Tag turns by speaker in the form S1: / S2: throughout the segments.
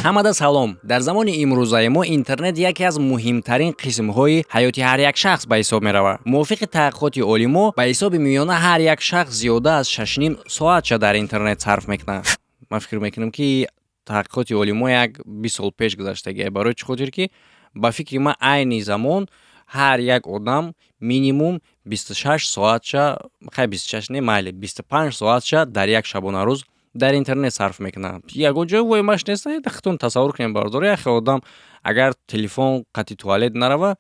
S1: Ҳамада салом. Дар замони имрӯзаи мо интернет яке аз муҳимтарин қисмҳои ҳаёти ҳар як шахс ба ҳисоб меравад. Мувофиқи таҳқиқоти олимо, ба ҳисоби миёна ҳар як шахс зиёда аз 6,5 соатша дар интернет сарф мекунад. Ман фикр мекунам, ки таҳқиқоти олимо як 20 сол пеш гузаштагиа. Барои чӣ хотир ки ба фикри ман, айни замон ҳар як одам минимум 26 соатша, хай, 26 не, майли, 25 соатша дар як шабонарӯз дар интернет сарф мекунад. Ягон ҷои воимаш нест. Худтон тасаввур кунед, бародаро, яхе одам агар телефон қати туалет нарава,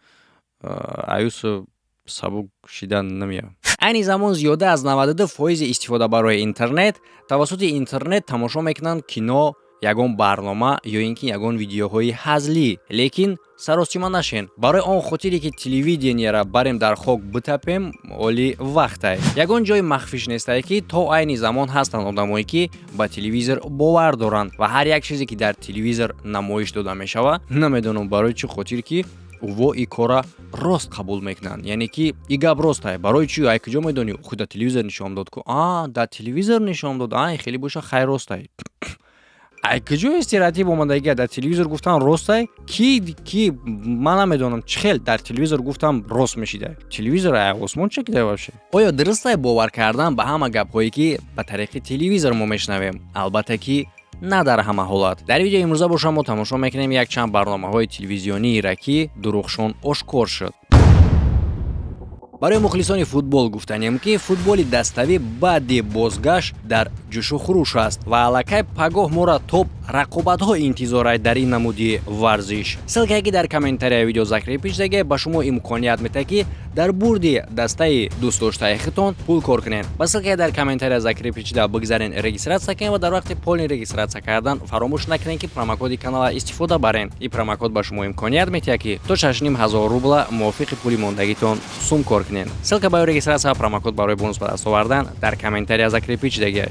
S1: аюсу сабук шидан намеяд. Айни замон зиёда аз 92 фоизи истифодабарои интернет тавассути интернет тамошо мекунанд кино, ягон барнома ё ин ки ягон видеоҳои ҳазлӣ. Лекин саросима нашен, барои он хотире ки телевидениеро барем дар хок битапем, оли вақтай ягон ҷои махфиш нестае, ки то айни замон ҳастанд одамое, ки ба телевизор бовар доранд ва ҳар як чизе, ки дар телевизор намоиш дода мешавад, намедонам барои чӣ хотир ки ӯво и кора рост қабул мекунанд, яъне ки и гап ростае. Барои чӣ? Ай куҷо медонӣ? Ху дар телевизор нишон дод ку. А дар телевизор нишон дод, ай хеле боша, хай, ростай. Ай куҷо стереотип омадагия, дар телевизор гуфтан ростай? Ки ман намедонам, чӣ хел дар телевизор гуфтам рост мешида. Телевизор ай осмон чекида вообще? Оё дурустай бовар кардан ба ҳама гапҳое, ки ба тариқи телевизор мо мешунавем? Албатта ки на дар ҳама ҳолат. Дар видеои имрӯза боша мо тамошо мекунем якчанд барномаҳои телевизиониеро, ки дурӯғшон ошкор шуд. Барои мухлисони футбол гуфтанем, ки футболи даставӣ баъди бозгашт дар ҷӯшу хуруш аст ва аллакай пагоҳ моро топ рақобатҳо интизорай дар ин намуди варзиш. Ссылкае, ки дар комментарияи видео закрепить шудагия, ба шумо имконият медиҳад, ки дар бурди дастаи дӯстдоштаи худтон пул кор кунед. Ба ссылкае дар комментария закрепить шуда бигзарен, регистрация кунед ва дар вақти полный регистрация кардан фаромӯш накунед, ки промокоди канала истифода барен. Ин промокод ба шумо имконият медиҳад, ки то 6500 рубла мувофиқи пули мондагитон сум кор кунед. Ссылка барои регистрация ва промокод барои бонус ба даст овардан дар комментария закрепить шудагия.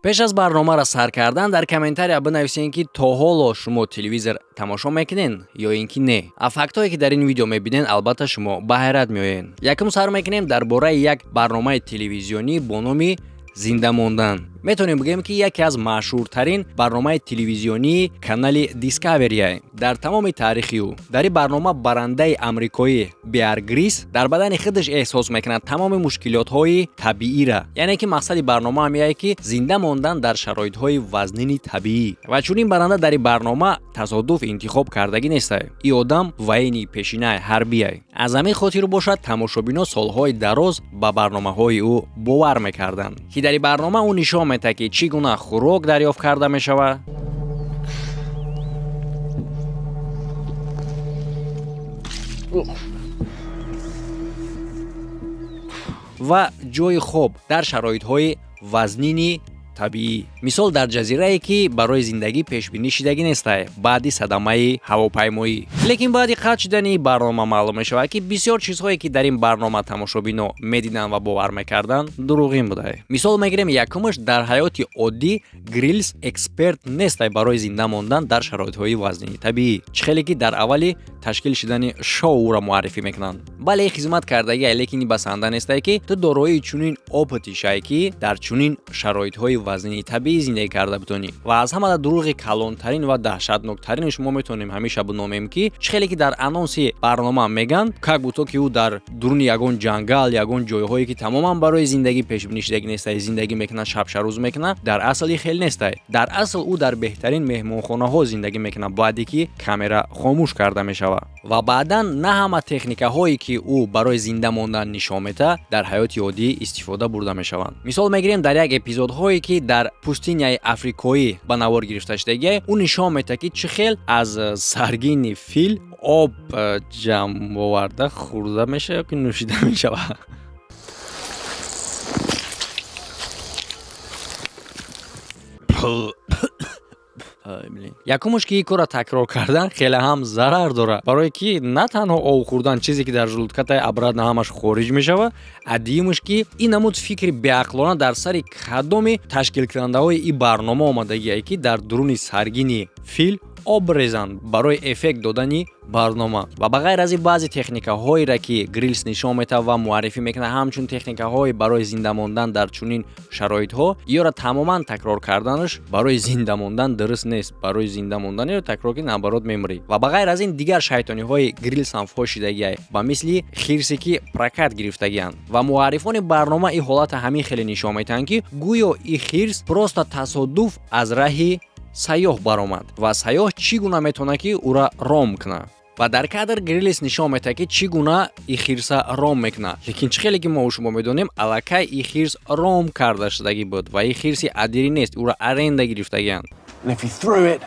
S1: Пеш аз барномаро сар кардан дар комментария бинависед, ки то ҳоло шумо телевизор тамошо мекунед ё ин ки не. А фактҳое, ки дар ин видео мебинед, албатта шумо ба ҳайрат меоед. Якум, сар мекунем дар бораи як барномаи телевизионӣ бо номи «Зинда мондан». Метавонем бигӯем, ки яке аз машҳуртарин барномаи телевизионии канали Discovery дар тамоми таърихи ӯ. Дар ин барнома барандаи амрикоӣ Беар Грилс дар бадани худаш эҳсос мекунад тамоми мушкилотҳои табиира, яъне ки мақсади барнома ҳамияе, ки зинда мондан дар шароитҳои вазнини табиӣ. Ва чунин баранда дар ин барнома тасодуф интихоб кардагӣ нестай. Ин одам военный пешинаи ҳарбие. Аз ҳамин хотир бошад, тамошобино солҳои дароз ба барномаҳои ӯ бовар мекарданд, ки дар ин барнома ӯ нишон медиҳад, ки чӣ гуна хӯрок дарёфт карда мешавад ва ҷойи хоб дар шароитҳои вазнини табиӣ, мисол, дар ҷазирае, ки барои зиндагӣ пешбинӣ шидагӣ нестай баъди садамаи ҳавопаймоӣ. Лекин баъди қатъ шудани барнома маълум мешавад, ки бисёр чизҳое, ки дар ин барнома тамошобино медиданд ва бовар мекарданд, дурӯғин будае. Мисол мегирем, якумаш: дар ҳаёти оддӣ Грилс эксперт нестай барои зинда мондан дар шароитҳои вазнини табиӣ, чӣ хеле ки дар аввали ташкил шудани шоу ӯро муаррифӣ мекунанд. Бале, хизмат кардагия, лекин басанда нестай, ки ту дорои чунин опыти шай, ки дар чунин шароитҳои вазнини табиӣ зиндагӣ карда битонӣ. Ва аз ҳамада дурӯғи калонтарин ва даҳшатноктарини шумо метавонем ҳамеша биномем, ки чӣ хеле ки дар анонси барнома мегӯянд, как будто ки ӯ дар дуруни ягон ҷангал, ягон ҷойҳое, ки тамоман барои зиндагӣ пешбинӣ шудагӣ нестай, зиндагӣ мекунад, шабшарӯз мекунад. Дар асл ин хел нестай. Дар асл ӯ дар беҳтарин меҳмонхонаҳо зиндагӣ мекунад, баъде ки камера хомӯш карда мешавад. Ва баъдан на ҳама техникаҳое, ки ӯ барои зинда мондан нишон медиҳад, дар ҳаёти оддӣ истифода бурда мешаванд. Мисол мегирем, дар як эпизодҳое, ки дар пустыняи африкоӣ ба навор гирифта шудагия, ӯ нишон медиҳад, ки чӣ хел аз саргини фил об ҷамъ оварда хӯрда мешавад ё ки нӯшида мешавад. Якумуш, ки ин корро такрор кардан хеле ҳам зарар дорад, барое ки на танҳо об хӯрдан, чизе ки дар желудкатай, обратно ҳамаш хориҷ мешавад, а дуюмуш, ки ин намуд фикри беақлона дар сари кадоми ташкилкунандаҳои ин барнома омадагие, ки дар дуруни саргини фил Об резанд барои эффект додани барнома. Ва ба ғайр аз ин, баъзе техникаҳоеро, ки Грилс нишон метавад ва муаррифӣ мекунад ҳамчун техникаҳое барои зинда мондан дар чунин шароитҳо, ёро тамоман такрор карданаш барои зинда мондан дуруст нест. Барои зинда мондан ё такрор ки, наоборот, мемирӣ. Ва ба ғайр аз ин, дигар шайтониҳои Грилс ҳам фош шидагиай, ба мисли хирсе, ки прокат гирифтагианд. Ва муаррифони барнома ин ҳолата ҳамин хеле нишон метаҳанд, ки гӯё ин хирс просто тасодуф аз раҳи сайёҳ баромад ва сайёҳ чӣ гуна метавонад, ки ӯра ром кунад. Ва дар кадр Грилис нишон метаҳад, ки чӣ гуна и хирса ром мекунад. Лекин чӣ хеле ки мо шумо медонем, аллакай и хирс ром карда шудагӣ буд ва и хирси адирӣ нест, ӯра аренда гирифтагианд.
S2: And if he threw it,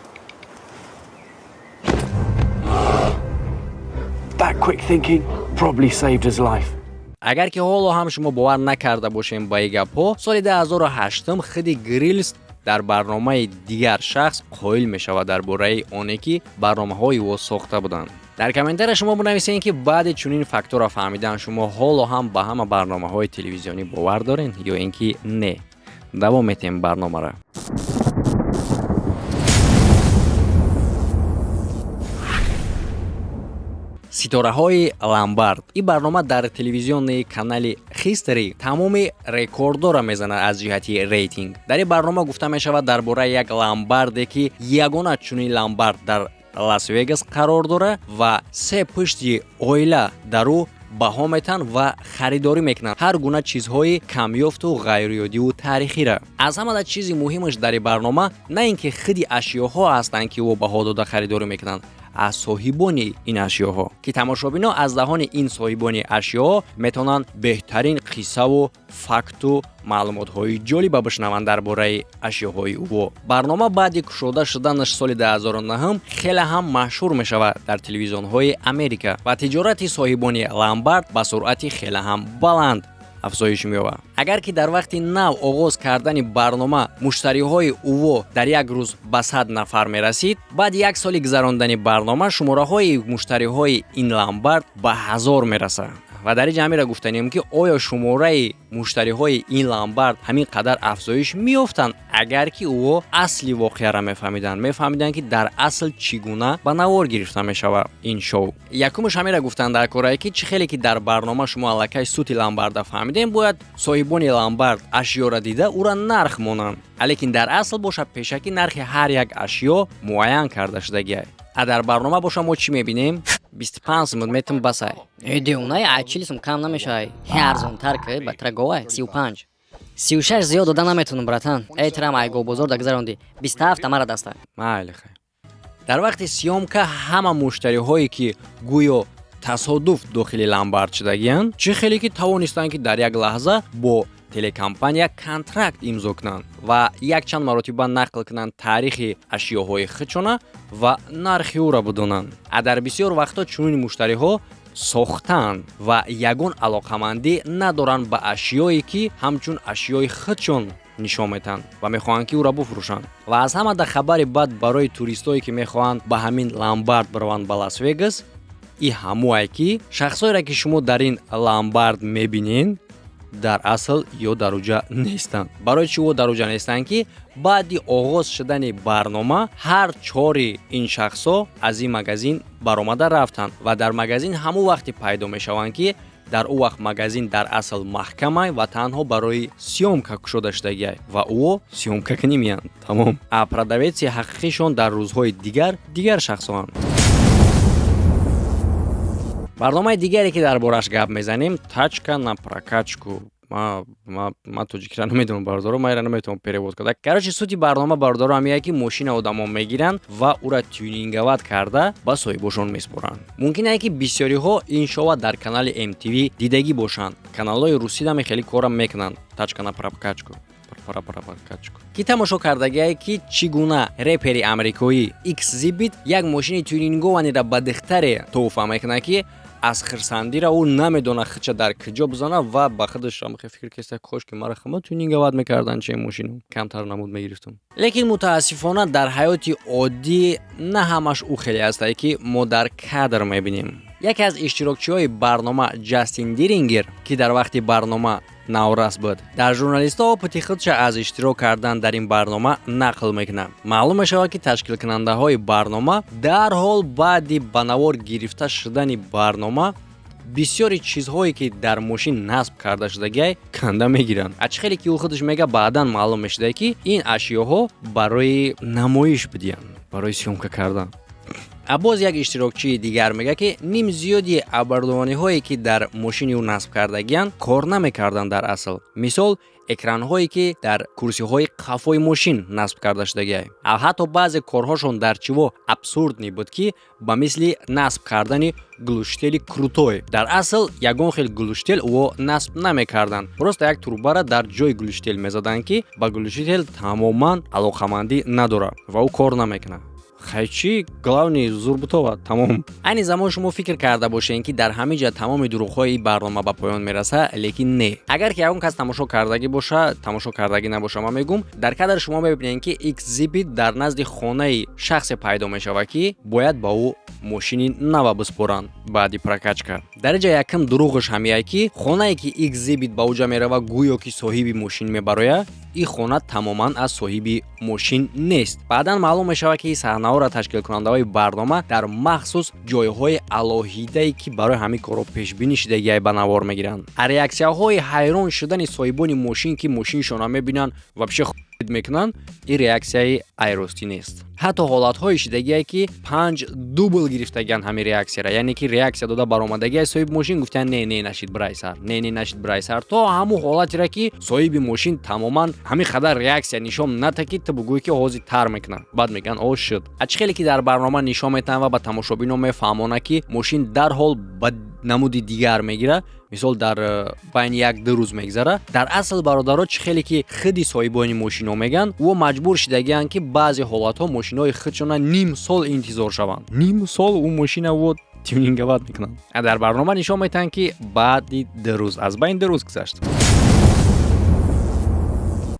S2: that quick thinking probably saved his life.
S1: Агар ки ҳоло ҳам шумо бовар накарда бошем ба ин гапҳо, соли 2008 худи Грилс дар барномаи дигар шахс қоил мешавад дар бораи оне, ки барномаҳои ӯ сохта буданд. Дар комментария шумо бинависед, ки баъди чунин фактора фаҳмидан шумо ҳоло ҳам ба ҳама барномаҳои телевизионӣ бовар доред ё ин ки не. Давом метиҳем барномаро. Ситораҳои ламбард. Ин барнома дар телевизиони канали Хистери тамоми рекорддора мезанад аз ҷиҳати рейтинг. Дар ин барнома гуфта мешавад дар бораи як ламбарде, ки ягона чунин ламбард дар Лас Вегас қарор дорад ва се пушти оила дар ӯ баҳо метаҳанд ва харидорӣ мекунанд ҳар гуна чизҳои камёфту ғайриоддиву таърихиро. Аз ҳамада чизи муҳимаш дар ин барнома на ин ки худи ашёҳо ҳастанд, ки ӯ баҳо дода харидорӣ мекунанд, аз соҳибони ин ашёҳо, ки тамошобино аз даҳони ин соҳибони ашёҳо метавонанд беҳтарин қиссаву факту маълумотҳои ҷолиба бишнаванд дар бораи ашёҳои ӯ. Барнома баъди кушода шуданаш соли 2009 хеле ҳам машҳур мешавад дар телевизионҳои Америка ва тиҷорати соҳибони ламбард ба суръати хеле ҳам баланд афзоиш меёбад. Агар ки дар вақти нав оғоз кардани барнома муштариҳои УВО дар як рӯз ба 100 нафар мерасид, баъди як соли гузарондани барнома шумораҳои муштариҳои ин ламбард ба 1000 мерасад. Ва дар ин ҷа ҳамеро гуфтанем, ки оё шумораи муштариҳои ин ламбард ҳамин қадар афзоиш меёфтанд, агар ки ӯ асли воқеаро мефаҳмиданд, ки дар асл чӣ гуна ба навор гирифта мешавад ин шоу. Якумаш ҳамеро гуфтанд дар корае, ки чӣ хеле ки дар барнома шумо аллакай сути ламбарда фаҳмидем, бояд соҳибони ламбард ашёро дида ӯра нарх монанд, лекин дар асл бошад, пешакӣ нархи ҳар як ашё муайян карда шудагиай. А дар барнома боша, мо чӣ мебинем?
S3: 25 сумуд метум, басай. Э, девонай, ай 40 сум кам намешавай. Хе, арзонтар ки ба тра говай. 35, 36 зиёд дода наметунам, братан. Эй, трам ай говбозор да гузаронди. 27 амара даста.
S1: Майли, хай. Дар вақти съёмка ҳама муштариҳое, ки гӯё тасодуф дохили ламбард шудагиянд, чӣ хеле ки тавонистанд, ки дар як лаҳза бо телекомпания контракт имзо кунанд ва якчанд маротиба нақл кунанд таърихи ашёҳои худшона ва нархи ӯро бидонанд. А дар бисёр вақтҳо чунин муштариҳо сохтаанд ва ягон алоқамандӣ надоранд ба ашёе, ки ҳамчун ашёи худшон нишон метаҳанд ва мехоҳанд, ки ӯро буфурӯшанд. Ва аз ҳамада хабари бад барои туристое, ки мехоҳанд ба ҳамин ламбард бираванд ба Лас Вегас, и ҳамуае, ки шахсоеро, ки шумо дар ин ламбард мебинед, дар асл ё дар уҷа нестанд. Барои чӣ ӯ дар уҷа нестанд? Ки баъди оғоз шудани барнома ҳар чори ин шахсҳо аз ин магазин баромада рафтанд ва дар магазин ҳамон вақте пайдо мешаванд, ки дар ӯ вақт магазин дар асл маҳкамай ва танҳо барои съёмка кушода шудагиай ва ӯ съёмка кунӣ меянд, тамом. А продавеци ҳақиқишон дар рӯзҳои дигар дигар шахсоанд. Барномаи дигаре, ки дар бораш гап мезанем, «Тачка на прокачку». Ма тоҷикиро намедонам, бародаро, ма ира наметавонам перевод карда. Короче, сути барнома, бародаро, ҳамия, ки мошина одамон мегиранд ва ӯра тюнинговать карда ба соҳибошон меспоранд. Мумкин ае, ки бисёриҳо ин шоуа дар канали MTV дидагӣ бошанд. Каналҳои русӣ даме хеле кора мекунанд. «Тачка на прокачку», прокачку, ки тамошо кардагие, ки чӣ гуна репери амрикоӣ Xzibit як мошини тюнингованиро ба духтаре тӯҳфа мекунад, ки аз хирсандира ӯ намедонад худша дар куҷо бизанад ва ба худаш фикр кеста: кош ки мара хама тюнинговать мекарданд, че мошину камтар намуд мегирифтам. Лекин мутаассифона, дар ҳаёти оддӣ на ҳамаш ӯ хеле ҳастае, ки мо дар кадр мебинем. Яке аз иштирокчиҳои барнома, Ҷастин Дирингер, ки дар вақти барнома Наврас буд. Дар журналистҳо опыти худша аз иштирок кардан дар ин барнома нақл мекунад. Маълум мешавад, ки ташкилкунандаҳои барнома дарҳол баъди ба навор гирифта шудани барнома бисёри чизҳое, ки дар мошин насб карда шудагиай, канда мегиранд. А чӣ хеле ки ӯ худаш мега, баъдан маълум мешуда, ки ин ашёҳо барои намоиш будиянд, барои съёмка кардан. А боз як иштирокчии дигар мега, ки ним зиёди оборудованиҳое, ки дар мошини ӯ насб кардагиянд, кор намекарданд дар асл. Мисол, экранҳое, ки дар курсиҳои қафои мошин насб карда шудагиай. А ҳатто баъзе корҳошон дар чиво абсурдный буд, ки ба мисли насб кардани глушители крутой. Дар асл ягон хел глушитель ӯ насб намекарданд, просто як трубара дар ҷои глушитель мезаданд, ки ба глушитель тамоман алоқамандӣ надорад ва ӯ кор намекунад. Хайчи, главный зурбутова тамом. Айни замон шумо фикр карда бошед, ки дар ҳамин ҷа тамоми дурӯғҳои ин барнома ба поён мераса, лекин не. Агар ки ягон кас тамошо кардагӣ боша, тамошо кардагӣ набоша, ман мегӯм, дар кадр шумо мебинед, ки Xzibit дар назди хонаи шахсе пайдо мешавад, ки бояд ба ӯ мошини нава биспоранд баъди прокачка. Дар ҷа якум дурӯғаш ҳамияй, ки хонае, ки Xzibit ба ӯ ҷа мерава, гӯё ки соҳиби мошин мебарояд, ин хона тамоман аз соҳиби мошин нест. Баъдан маълум мешавад, ки саҳнаҳоро ташкилкунандаҳои барнома дар махсус ҷойҳои алоҳидае, ки барои ҳамин корро пешбинӣ шудагиай, ба навор мегиранд. А реаксияҳои ҳайрон шудани соҳибони мошин, ки мошиншонро мебинанд, вообще мекунанд, ин реаксияи айростӣ нест. Ҳатто ҳолатҳое шудагие, ки панҷ дубл гирифтагианд ҳамин реаксияра, яъне ки реаксия дода баромадагиа соҳиби мошин гуфтанд: «Не, не, нашид, бирай сар, не, не, нашид, бирай сар», то ҳамун ҳолатеро, ки соҳиби мошин тамоман ҳамин қадар реаксия нишон ната, ки ту бугӯӣ, ки ҳозир тар мекунад. Баъд мегӯянд: «О, шуд». А чӣ хеле ки дар барнома нишон метаҳанд ва ба тамошобинон мефаҳмонад, ки мошин дарҳол ба намуди дигар мегирад, мисол, дар байни 1-2 рӯз мегзара. Дар асл, бародаро, чӣ хеле ки худи соҳибони мошино мегӯянд, ӯ маҷбур шудагианд, ки баъзе ҳолатҳо мошинои худшона ним сол интизор шаванд. Ним сол ӯ мошина во тюнинговать мекунанд. А дар барнома нишон метаҳанд, ки баъди 2 рӯз, аз байни 2 рӯз гузашт.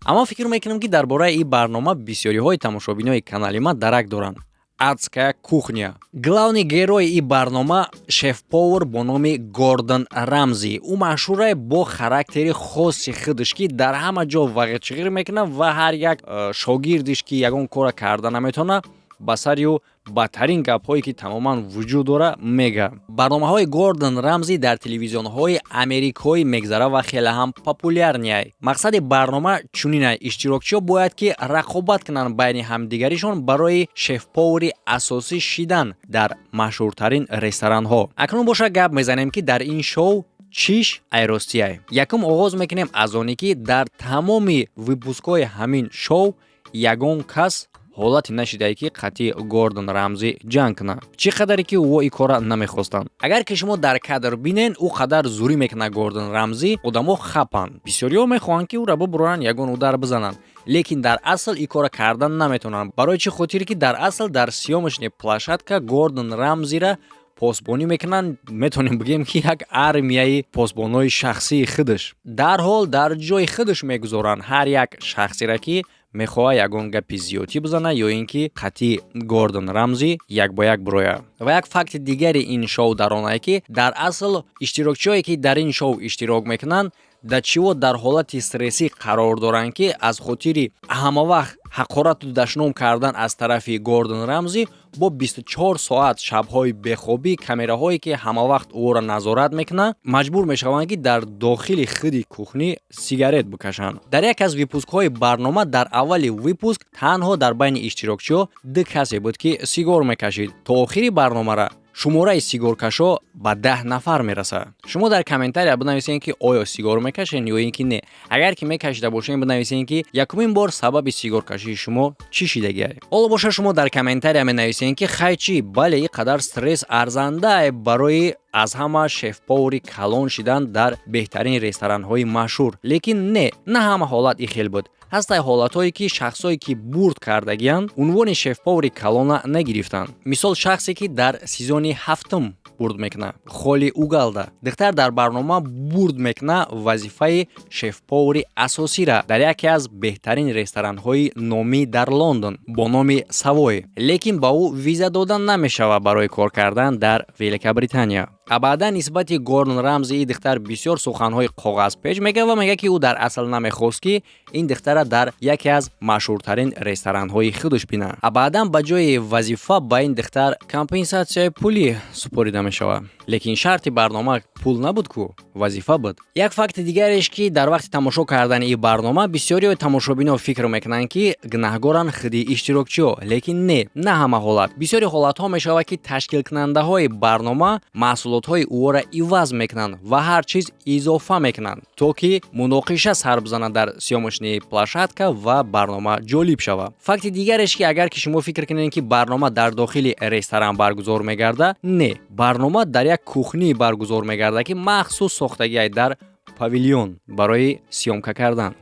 S1: Аммо фикр мекунам, ки дар бораи ин барнома бисёриҳои тамошобинои канали ман дарак доранд: «Адская кухня». Главный герои ин барнома шеф-повар бо номи Гордон Рамзи. Ӯ машҳурае бо характери хоси худаш, ки дар ҳама ҷо вағечғир мекунад ва ҳар як шогирдиш, ки ягон кора карда наметавонад, ба сари ӯ бадтарин гапҳое, ки тамоман вуҷуд дора, мега. Барномаҳои Гордон Рамзи дар телевизионҳои америкоӣ мегзарад ва хеле ҳам популярный. Мақсади барнома чунинай: иштирокчиҳо бояд ки рақобат кунанд байни ҳамдигаришон барои шеф-повари асосӣ шидан дар машҳуртарин ресторанҳо. Акнун боша гап мезанем, ки дар ин шоу чиш айростияй. Якум оғоз мекунем аз оне, ки дар тамоми выпускҳои ҳамин шоу ягон кас ҳолате нашидае, ки қатъи Гордон Рамзи ҷанг кунад, чӣ қадаре ки ӯ ин кора намехостанд. Агар ки шумо дар кадр бинен, ӯ қадар зурӣ мекунад Гордон Рамзи, одамо хапанд. Бисёриҳо мехоҳанд, ки ӯра бубуранд, ягон удар бизананд, лекин дар асл ин кора кардан наметавонанд. Барои чӣ хотире ки дар асл дар съёмочный площадка Гордон Рамзира посбонӣ мекунанд, метавонем бигӯем, ки як армияи посбонҳои шахсии худаш дарҳол дар ҷои худаш мегузоранд ҳар як шахсера, ки мехоҳад ягон гапи зиёдтӣ бизанад ё ин ки қатъи Гордон Рамзи як ба як бирояд. Ва як факти дигари ин шоу дар он ае, ки дар асл иштирокчиҳое, ки дар ин шоу иштирок мекунанд, дар чиво дар ҳолати стрессӣ қарор доранд, ки аз хотири ҳамавақт ҳақорату дашном кардан аз тарафи Гордон Рамзи бо 24 соат шабҳои бехобӣ, камераҳое, ки ҳамавақт ӯро назорат мекунанд, маҷбур мешаванд, ки дар дохили худи кухни сигарет бикашанд. Дар яке аз выпускҳои барнома, дар аввали выпуск танҳо дар байни иштирокчиҳо ду касе буд, ки сигор мекашид. То охири барномара шумораи сигоркашо ба 10 нафар мерасад. Шумо дар комментария бинависед, ки оё сигор мекашед ё ин ки не. Агар ки мекашида бошед, бинависед, ки якумин бор сабаби сигоркашии шумо чӣ шидагиай. Ҳоло боша шумо дар комментария менависед, ки хай чӣ, бале, ин қадар стресс арзандае барои аз ҳама шеф-повари калон шидан дар беҳтарин ресторанҳои машҳур. Лекин не, на ҳама ҳолат ин хел буд. Ҳастай ҳолатҳое, ки шахсое, ки бурд кардагианд, унвони шеф-повари калона нагирифтанд. Мисол, шахсе, ки дар сезони ҳафтум бурд мекунад, Холли Угалда духтар, дар барнома бурд мекунад вазифаи шеф-повари асосира дар яке аз беҳтарин ресторанҳои номӣ дар Лондон бо номи Савой, лекин ба ӯ виза дода намешавад барои кор кардан дар Великобритания. А баъдан нисбати Гордон Рамзи ин духтар бисёр суханҳои коғазпеч мегӯяд ва мегӯяд, ки ӯ дар асл намехост, ки ин духтара дар яке аз машҳуртарин ресторанҳои худаш бинад. А баъдан ба ҷои вазифа ба ин духтар компенсатсияи пулӣ супорида мешавад. Лекин шарти барнома пул набуд ку, вазифа буд. Як факти дигареш, ки дар вақти тамошо кардани ин барнома бисёриҳои тамошобинон фикр мекунанд, ки гунаҳгоранд худи иштирокчиҳо, лекин не, на ҳама ҳолат. Бисёри ҳолатҳо мешавад, ки ташкилкунандаҳои барнома маҳсулотҳои ӯро иваз мекунанд ва ҳар чиз изофа мекунанд, то ки муноқиша сар бизанад дар съёмочный площадка ва барнома ҷолиб шавад. Факти дигареш, ки агар ки шумо фикр кунед, ки барнома дар дохили ресторан баргузор мегардад, не, барнома дар як кухни баргузор мегардад, ки махсус сохтагиай дар павилион барои съёмка кардан.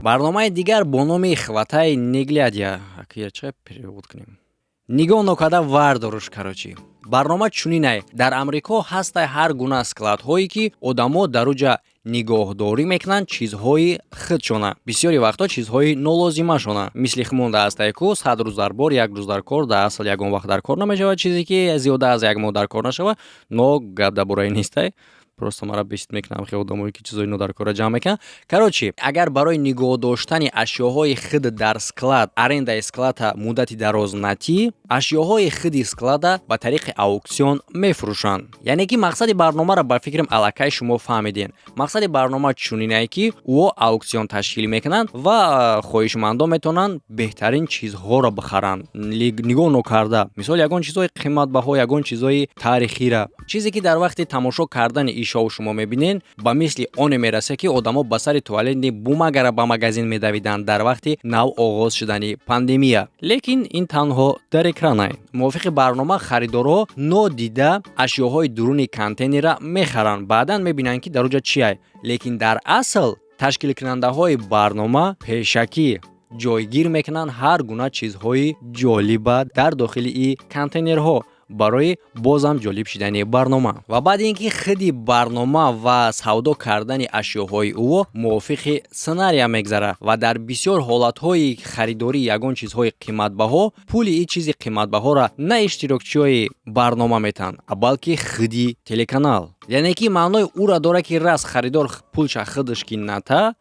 S1: Барномаи дигар бо номи «Хватай не глядя». Ча перевод кунем? «Нигоҳ нокарда вардоруш». Короче, барнома чунинай: дар Амрико ҳастай ҳар гуна складҳое, ки одамо дар уҷа нигоҳдорӣ мекунанд чизҳои худшона, бисёри вақтҳо чизҳои нолозимашона. Мисли хумонда ҳастай ку 100 рӯз дар бор, як рӯз дар кор. Дар асл ягон вақт дар кор намешавад чизе, ки зиёда аз як моҳ дар кор нашавад. Но гап дар бораи нестай, просто мара бесит мекунам хе одамое, ки чизои нодаркора ҷамъ мекунанд. Короче, агар барои нигоҳ доштани ашёҳои худ дар склад арендаи склада муддати дароз натӣ, ашёҳои худи склада ба тариқи ауксион мефурӯшанд. Яъне ки мақсади барномаро, ба фикрам, аллакай шумо фаҳмидем. Мақсади барнома чунинае, ки ӯ ауксион ташкил мекунанд ва хоҳишмандон метавонанд беҳтарин чизҳоро бихаранд нигоҳ нокарда, мисол, ягон чизҳои қиматбаҳо, ягон чизҳои таърихира. Чизе, ки дар вақти тамошо кардани ин шоу шумо мебинед, ба мисли оне мерасад, ки одамо ба сари туалетный бумагара ба магазин медавиданд дар вақти нав оғоз шудани пандемия. Лекин ин танҳо дар экранай. Мувофиқи барнома, харидорҳо нодида ашёҳои дуруни контейнера мехаранд, баъдан мебинанд, ки дар оҷа чиай. Лекин дар асл ташкилкунандаҳои барнома пешакӣ ҷойгир мекунанд ҳар гуна чизҳои ҷолиба дар дохили и контейнерҳо барои бозам ҷолиб шидани барнома. Ва баъди ин ки худи барнома ва савдо кардани ашёҳои ӯ мувофиқи сценария мегзарад ва дар бисёр ҳолатҳои харидории ягон чизҳои қиматбаҳо пули ин чизи қиматбаҳоро на иштирокчиҳои барнома метаҳанд, балки худи телеканал. Яъне ки маънои ӯра дорад, ки раз харидор пулша худаш ки ната,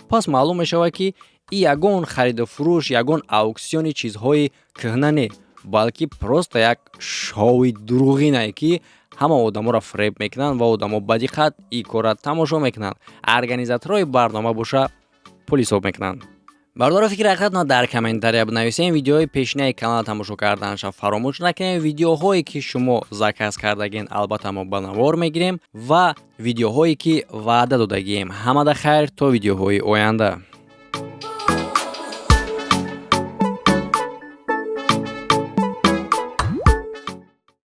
S1: пас маълум мешавад, ки и ягон хариду фурӯш, ягон ауксиони чизҳои кӯҳна не, балки просто як шоуи дурӯғинае, ки ҳама одаморо фиреб мекунанд ва одамо ба диққат ин корра тамошо мекунанд. Организаторҳои барнома боша, пул ҳисоб мекунанд. Бародаро, фикри ҳақиқатно дар комментария бинависем. Видеои пешинаи канал тамошо карданша фаромӯш накунем. Видеоҳое, ки шумо заказ кардагин, албатта мо ба навор мегирем ва видеоҳое, ки ваъда додагием. Ҳамада хайр, то видеоҳои оянда.